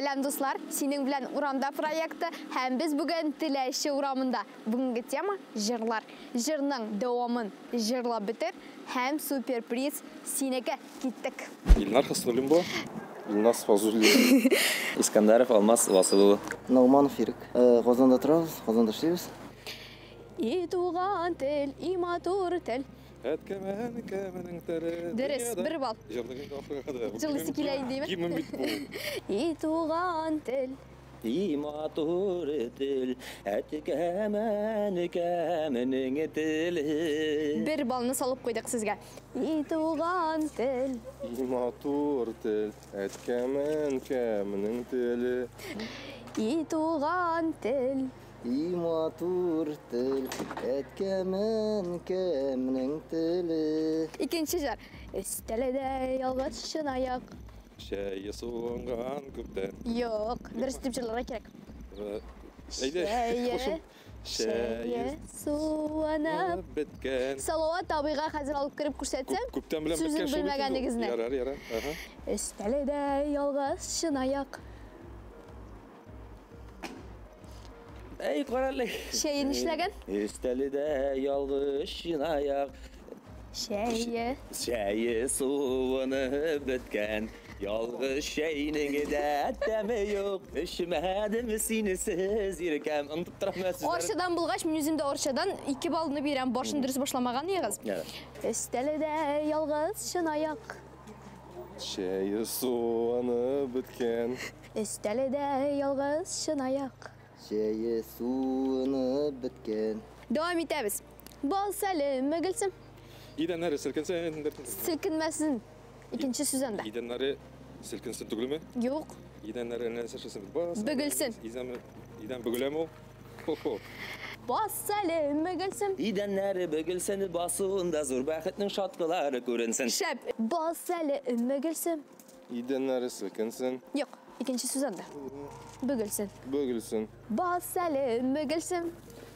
Сәлам, дуслар! Синең белән урамда проекты һәм без бүген Теләче урамында. Бүгенге тема җырлар. Җырның дәвамын җырлап бетер һәм суперприз синеке. Киттек. Илнар Хаснуллин була. Илназ Фазуллин. Искандаров Алмаз Васыл улы. Нагуманов Ирек. Казанда торабыз, Казанда эшлибез. И туган тел, и матур тел. Әткәм, әнкәмнең теле. Дөрес, бер балл. Җырның инде ахырга кадәр. Җырлыйсы килә инде, димме? Гимн бит бу. И туган тел. И матур тел, әткәм, әнкәмнең теле. Бер баллны салып куйдык сезгә. И туган тел. И матур тел, әткәм, әнкәмнең теле. И туган тел. И матур тел, әткәм, әнкәмнең теле. Икенче җыр. Өстәлдә ялгыз чынаяк. Чәе суынган күптән. Юк, дөрес дип җырларга кирәк. Әйдә. Чәе, Чәе чәе суынып. беткән. Салават абыйга хәзер алып кереп күрсәтсәм, Күптән белән сүзен беткән шул бит инде ул. белмәгәнегезне. Ярар, ярар. Ага. Өстәлдә ялгыз чынаяк. Әй, карале. Чәе нишләгән? Өстәлдә ялгыз чынаяк. Чәе. Чәе суынып беткән. Ялгыз чәйнең дә тәме юк. Эчмәдем синесез иркәм. Онытып торам мен сүзләрен. Орчадан булгач, мин үзем дә Орчадан 2 баллны бирәм. Башын дөрес башламаган егыз. Ярар. Өстәлдә ялгыз чынаяк. Чәе суынып беткән. Өстәлдә ялгыз чынаяк. Чәе суынып беткән. Дәвам итәбез. Бал сәлем, Гөлсем. Идәннәре селкенсен. Селкенмәсен. Икенче сүз анда. Идәннәре селкенсен түгелме? Юк. Идәннәре нәрсә эшләсен? Бас. Бөгелсен. Идән, идән бөгеләме ул? Хо-хо. Бас сәлем, Гөлсем. Идәннәре бөгелсен, басуында зур бәхетнең шаткылары күренсен. Шәп. Бас сәлем, Гөлсем. Идәннәре селкенсен, Юк. Икенче сүз анда. Бөгелсен. бөгелсен. Бас сәлем, Гөлсем.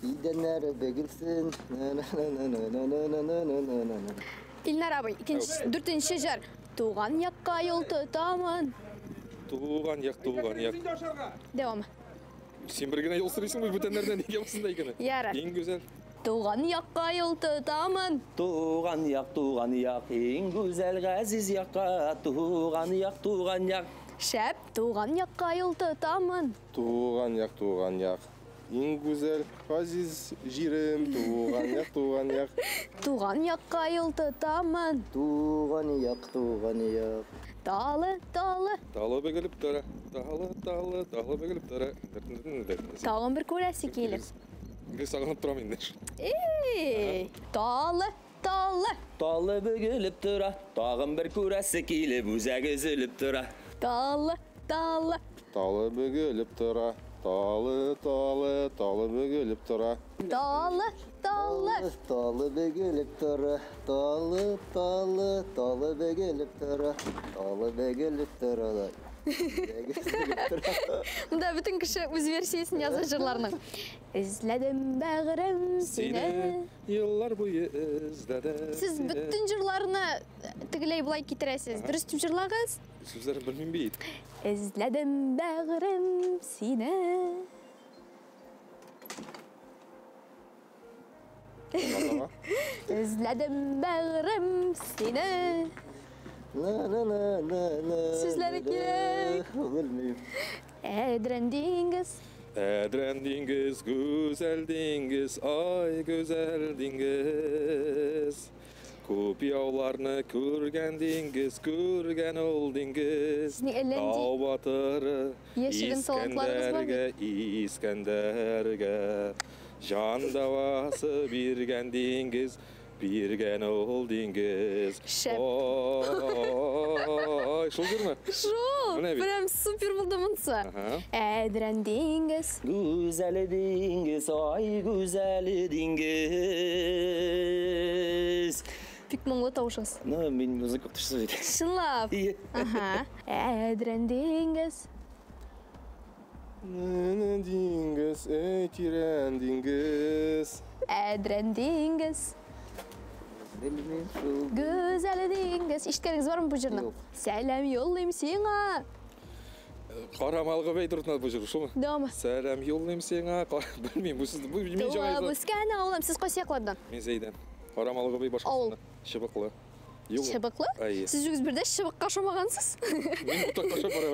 Идәннәре бөгелсен. На-на-на-на-на-на-на-на-на-на-на. Илнар абый, икенче, дүртенче җыр. Туган якка юл тотамын. Туган як, туган як. Дәвамы. Син бер генә юл сорыйсың бит бүтәннәрдән нигә булсын да икән? Ярар. Иң гүзәл. Туган якка юл тотамын. Туган як, туган як, иң гүзәл газиз якка, туган як, туган як. Шәп, туган якка юл тотамын. Туган як, туган як. Иң гүзәл, газиз җирем, туган як, туган як. Туган якка юл тотамын. Туган як, туган як. Талы, талы. Талы бөгелеп тора. Талы, талы, талы бөгелеп тора. Тагын бер күрәсе килеп. Гел сагынып торам инде. Эй, талы, талы. Талы бөгелеп тора, тагын бер күрәсе килеп, үзәге өзелеп тора. Талы, талы. Талы бөгелеп тора. Талы, талы, талы бөгелеп тора. Талы, талы. Талы бөгелеп тора. Талы, талы, талы бөгелеп тора. Талы бөгелеп тора да. Үзәге өзелеп тора. Монда бөтен кеше үз версиясен яза җырларның. Эзләдем бәгырем сине. Еллар буе эзләдем. Сез сине. бөтен җырларны тегеләй болай китерәсез. Дөрес дип җырлагыз. Сүзләрен белмим бит. Эзләдем бәгырем сине. Ага. Эзләдем бәгырем сине. На-на-на-на-на. Сүзләре кирәк. Белмим. Әдрән диңгез. Әдрән диңгез, гүзәл диңгез, ай гүзәл диңгез. Күп яуларны күргән диңгез, күргән ул диңгез. Сезнең әллә нинди Тау батыры яшерен талантларыгыз бар Искәндәргә, Искәндәргә жан давасы биргән диңгез, биргән ул диңгез. Шәп. Ой, шул җырмы? Шул! Менә бит. Прям супер булды монысы. Ага. Әдрән диңгез. Гүзәл диңгез, ай гүзәл диңгез. Бик моңлы тавышыгыз. Ну, мин музыка укытучысы бит. Чынлап. Ие. Ага. Әдрән диңгез. Нәнә диңгез, эй тирән диңгез. Әдрән диңгез. Белмим шул. Гүзәл диңгез. Ишеткәнегез бармы бу җырны? Юк. Сәлам юллыйм сиңа. Карамалы Гобәй турында бу җыр, шулмы? Дәвамы. Сәлам юллыйм сиңа. Белмим, бу сүз бу мин җавап. Туып үскән авылым. Сез кайсы яклардан? Мин Зәйдән. Карамалы Гобәй Авыл. башкортстанда. Чыбыклы. Юк. Чыбыклы? Әйе. Сез үзегез бер дә чыбыкка ошамагансыз. Мин ботакка ошап барам.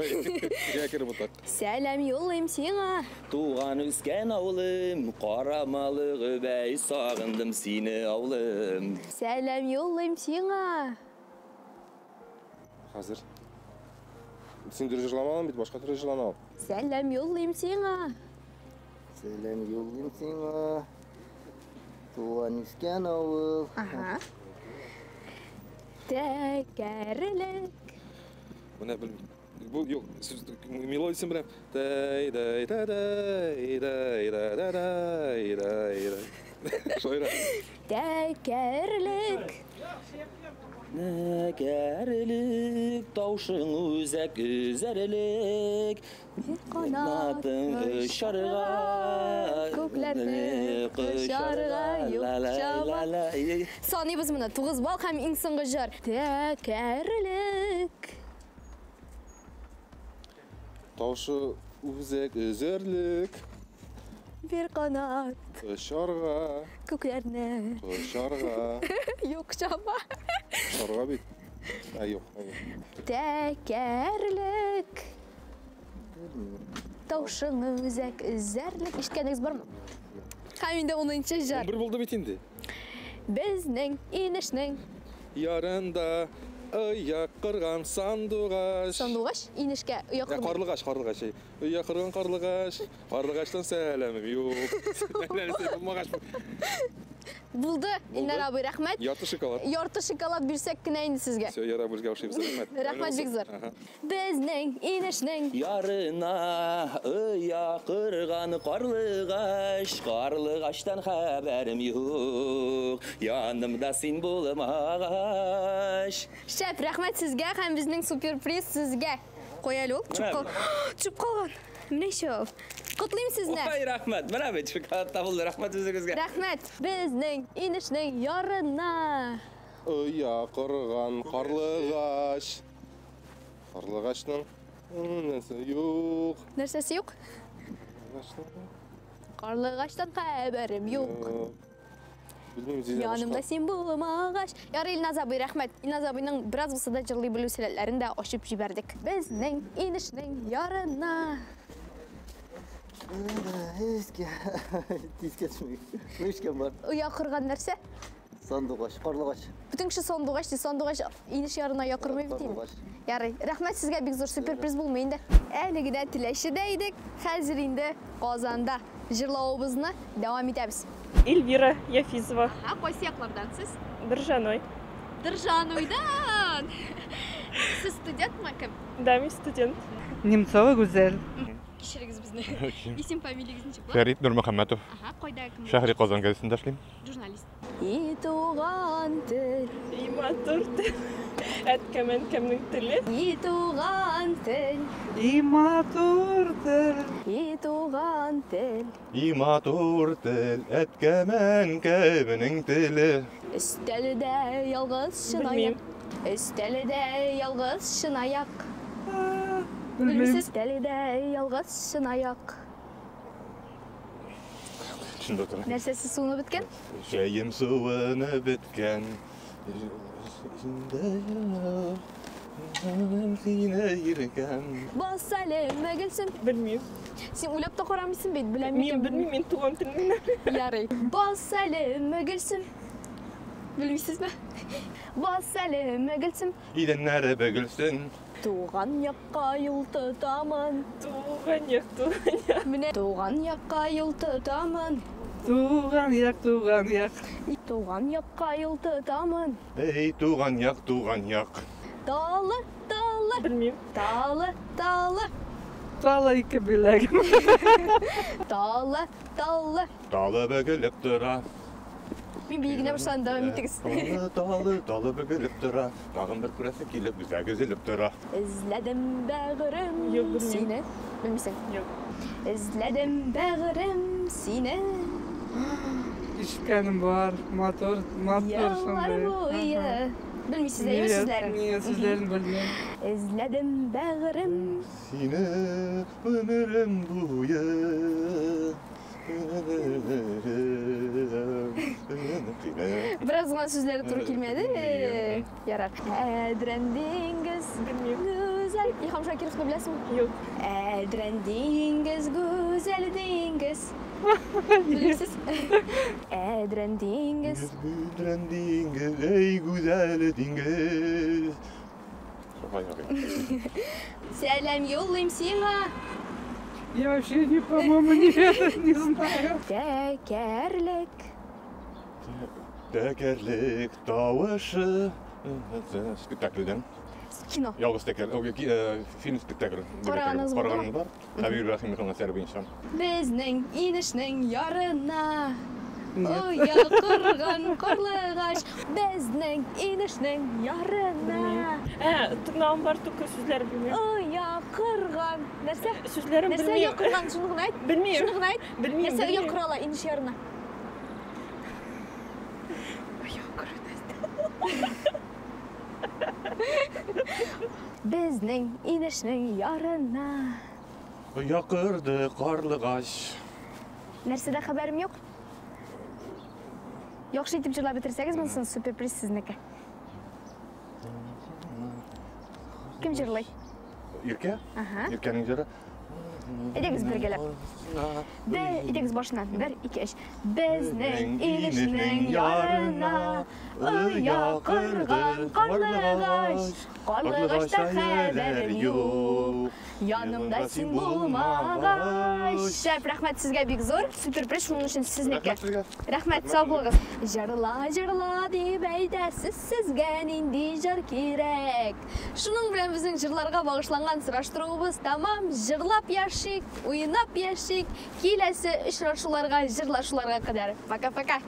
Кәкре ботак. Сәлам юллыйм сиңа. Туган үскән авылым, Карамалы Гобәй, сагындым сине авылым. Сәлам юллыйм сиңа. Хәзер. Син дөрес җырламадың бит, башка төрле җырлана ул. Сәлам юллыйм сиңа. Сәлам юллыйм сиңа. Туган үскән авыл. Ага. Тәкәрлек. Менә белмим. Бу юк, сүз мелодиясен беләм. Дәй дәй дә дәй дәй дә дә дәй дәй дәй. Шулайрак. Тәкәрлек. Тәкәрлек, таушың үзәк өзәрлек. Канатың очарга, күкләрне кочарга юк чама. Саныйбыз моны. 9 балл һәм иң соңгы җыр. Тәкәрлек. Таушы үзәк өзәрлек. Бер канат Очарга, күкләрне кочарга. юк чама. Очарга бит. Ә, юк. Әйе. Тәкәрлек. Таушың үзәк өзәрлек. Ишеткәнегез бармы? Һәм инде 10 җыр. 11 булды бит инде. Безнең инешнең Ярында оя корган сандугач. сандугач инешкә оя Ә, кормый. карлыгач, карлыгач. әй. Оя корган карлыгач. Карлыгачтан сәламем юк. Нәрсә булмагач. Булды, Илнар абый, рәхмәт. Ярты шоколад. Ярты шоколад бирсәк кенә инде сезгә. Все, ярар, безгә ошыйбыз. Рәхмәт. Рәхмәт бик зур. Ага. Безнең инешнең Ярына оя корган карлыгач, карлыгачтан хәбәрем юк. Янымда син булмагач. Шәп, рәхмәт сезгә һәм безнең суперприз сезгә. Кой әле ул, төшеп Менә. кал. Төшеп калган. Менә шул. Котлыйм сезне. Ой, рәхмәт. Менә бит шоколад табылды. Рәхмәт үзегезгә. Рәхмәт. Безнең инешнең ярына. Оя корган карлыгач. Карлыгачның нәрсә юк. Нәрсәсе юк? Карлыгачтан хәбәрем юк. Белмим, Зилә, Янымда башка. син булмагач. Ярый, Илназ абый, рәхмәт. Илназ абыйның бераз булса да җырлый белү сәләтләрен дә ачып җибәрдек. Безнең инешнең ярына. Искә. Тискә төшми. Мишкә бар. Оя корган нәрсә? Сандугач, карлыгач. Бөтен кеше сандугач ди, сандугач инеш ярына оя кормый бит инде. Карлыгач. Ярый, рәхмәт сезгә, бик зур суперприз булмый инде. Әле генә Теләчедә идек, хәзер инде Казанда җырлавыбызны дәвам итәбез. Эльвира Яфизова, Ә кайсы яклардан сез? Држаной. Дыржануйдан. Сез студентмы кем? Да, мин студент. Немцова Гүзәл. Кичерегез безне. Исем фамилиягез ничек була? Фәрит Нурмөхәммәтов, Ага, кайда кем? Шәһри Казан газетасында эшлим. Журналист. И туган тел, И матур тел. Әткәм әнкәмнең теле. и туган тел, И матур тел. и туган тел. И матур тел, әткәм әнкәмнең теле. Өстәлдә ялгыз чынаяк. Өстәлдә ялгыз чынаяк. Белмим. Өстәлдә ялгыз чынаяк. Шунда утыра. Нәрсәсе суынып беткән? Чәем суынып беткән. Сине иркәм. Бас әле, Гөлсем. Белмим. Син уйлап та карамыйсың бит, беләм Мин белмим, мин туган телне. Ярый. Бас әле, Гөлсем. Белмисезме? Бас әле, Гөлсем. Идәннәре бөгелсен. Туган якка юл тотамын. Туган як, туган як. Менә туган якка юл тотамын. Туган як, туган як. Туган якка юл тотамын. Эй, туган як, туган як. Талы, талы, Белмим. талы, талы, Тала ике беләгем. талы, талы. Талы бөгелеп тора. Мин бии генә башладым, дәвам итегез. Талы, талы, талы бөгелеп тора. Тагын бер күрәсе килеп, үзәк өзелеп тора. Эзләдем бәгырем Юк, белмим. сине. Белмисең? Юк. Эзләдем бәгырем сине. Ишеткәнем бар. Матур, матур Еллар шундый. буе. Белмисез әйеме сүзләрен? Нет, сүзләрен белмим. Эзләдем бәгырем. Сине гомерем буе. Бераз гына сүзләре туры килмәде. Ярар. Әдрән диңгез гүзәл. Илһам Шакировны беләсеңме? Юк. Әдрән диңгез гүзәл диңгез. Белмисез? Әдрән диңгез. Гүзәл диңгез, эй гүзәл диңгез. Шулай ярый. Сәлам юллыйм сиңа. Я вообще, не, по-моему, не, это, не знаю. Тәкәрлек. Тәкәрлек тавышы. Спектакльдән. Кино. Ялгыз тәкәр, фильм спектакль. Караганыгыз булдымы? Караганым бар. Хәбир Рәхимовның әсәре буенча. Безнең инешнең ярына оя корган карлыгач. Безнең инешнең ярына Ә, тыңлавым бар, только сүзләр белмим. оя корган. Нәрсә? Сүзләрен Нәрсә оя белмим. корган? Шуны гына әйт. Белмим. Шуны гына әйт. Белмим. Нәрсә оя белмим. кора ала инеш ярына? Оя кору нәрсә? Безнең инешнең ярына. Оя корды карлыгач. Нәрсәдә хәбәрем юк? Яхшы итеп җырлап бетерсәгез, монсын суперприз сезнеке. Кем җырлый? Иркә? Ага. Иркәнең җыры. Әйдәгез бергәләп. Бер, әйдәгез башыннан. Бер, ике, өч. Безнең инешнең ярына оя корган карлыгач. Карлыгачта хәбәрем юк. Янымда син булмагач. Шәп, рәхмәт сезгә бик зур. Суперприз шуның өчен сезнеке. Рәхмәт сезгә. Рәхмәт, сау булыгыз. Җырла, җырла дип әйтәсез, сезгә нинди җыр кирәк? Шуның белән безнең җырларга багышланган сораштыруыбыз тәмам. Җырлап яшик, уйнап яшик. Киләсе очрашуларга, җырлашуларга кадәр. Пока-пока.